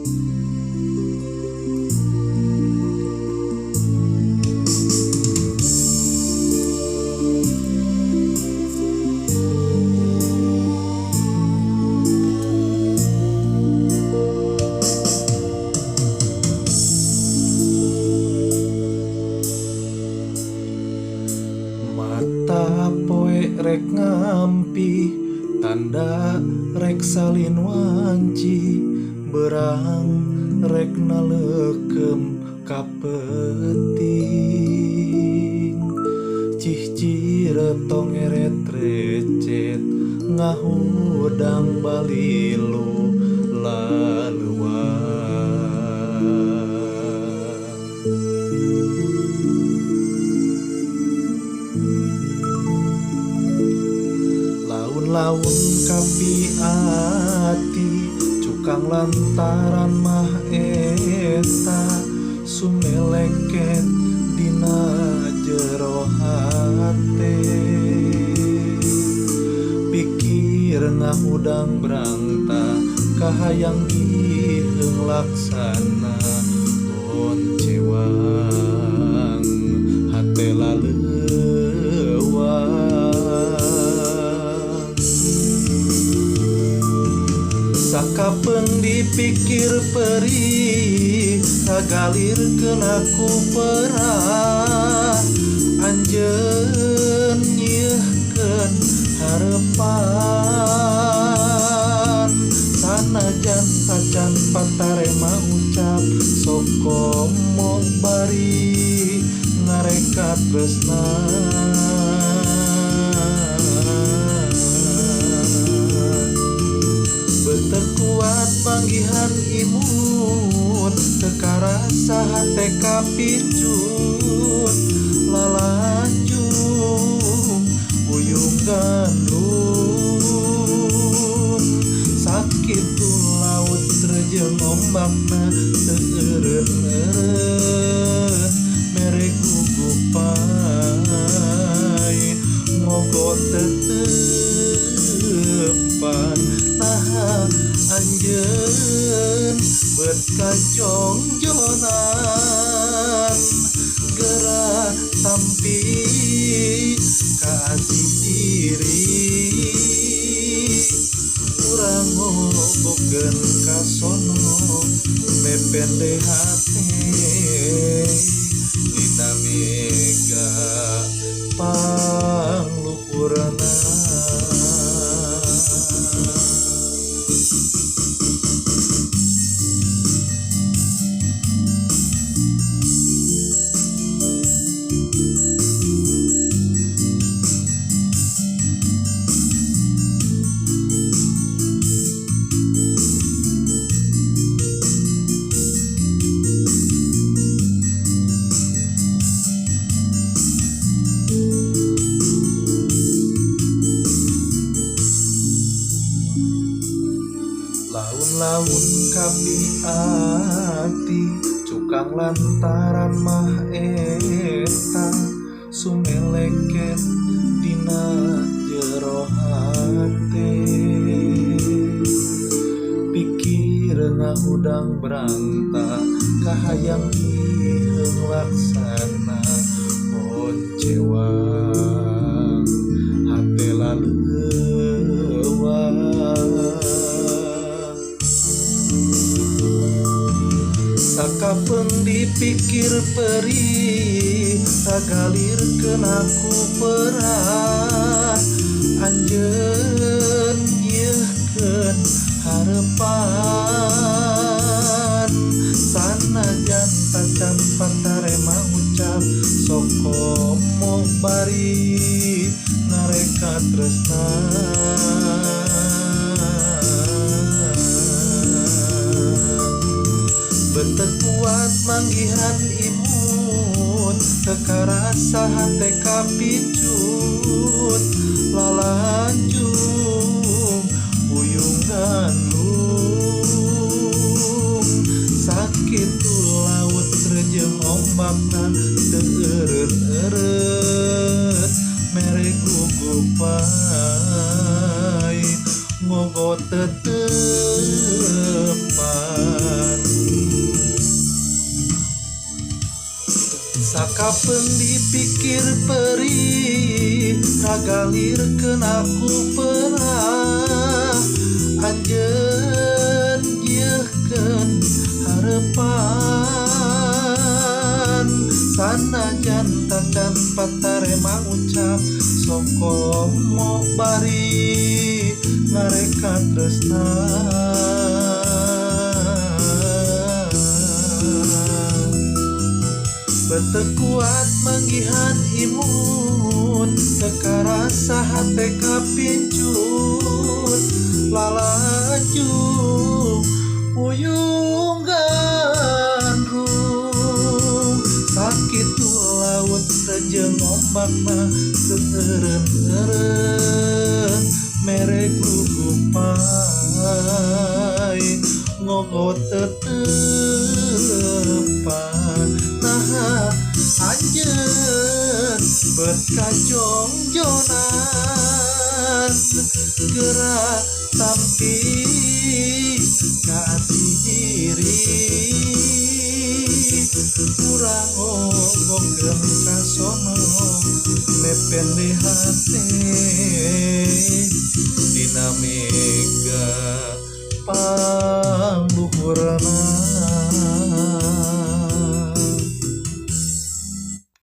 Mata poe rek ngampi tanda rek salin wanci berang rek nalekem ka peuting cihcir tong eret recet ngahudang balilu laleuwang. Laun-laun kapi ati cukang lantaran mah eta sumeleket dina jero hate pikir ngahudang brangta kahayang giheung laksana honcewang hate laleuwang. Sakapeung dipikir perih kagalirkeun aku perah anjeun nyieun harepan sanajan tacan patarema ucap sok komo bari ngareka tresna. Beuteung kuat manggihan imut teu karasa hate kapicut lalanjung uyung gandrung sakitu laut rejeung ombakna teu eureun-eureun mere gugupai ngogo tetepan naha anjeun bet kajongjonan geura tampi kaasih diri urang ngogokeun ka sono mepende hate dina mega pangluhurna. Laun-laun kapi ati cukang lantaran mah eta sumeleket dina jero hate pikir ngahudang brangta kahayang giheung laksana honcewang hate laleuwang. Sakapeung dipikir perih kagalirkeun aku perah anjeun nyieun harepan sanajan tacan patarema ucap sok komo bari ngareka tresna. Beuteung kuat manggihan imut teu karasa hate kapicut lalanjung uyung gandrung sakitu laut rejeung ombakna teu eureun-eureun mere gugupai ngogo tetepan Kapeung dipikir perih, ngagalirkeun aku pernah anjeun nyieun harepan. Sanajan tacan patarema ucap, sok komo bari ngareka tresna. Bete kuat manggihan imut, teu karasa hate kapincut, lalaju uyung gandrung. Sakitu laut rejeng ombakna, teu eureun-eureun mere gugupai, ngogo tetepan. Naha anjeun bet kajongjonan, geura tampi kasih diri, urang ngogokeun ka sono, mepende hate dina mega pangluhurna.